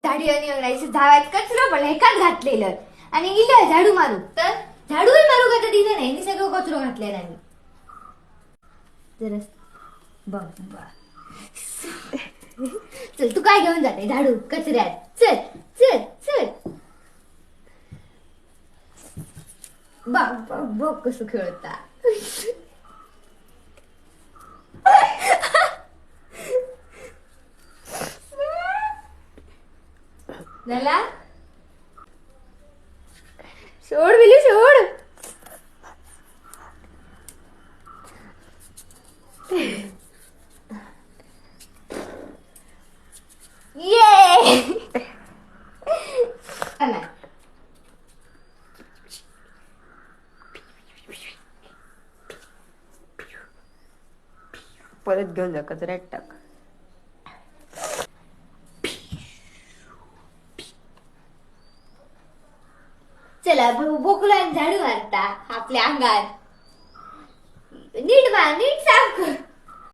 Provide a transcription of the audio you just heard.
झाडू आणि धाव्यात कचरो पडला एकाच घातलेलं आणि इलं झाडू मारू तर झाडूही मारू का तर दिलं नाही, मी सगळं कचरो घातलेला. मी जरा बघ बघ. चल तू काय घेऊन जाते झाडू कचऱ्यात, चल चल चल. बघ बघ बघ कसं खेळता. झाला? सोड बिलू सोड. ये नाही. परत घेऊन जा, कचऱ्यात टाक. चला बोकला झाडू मारता आपल्या अंगात. नीट मार, नीट.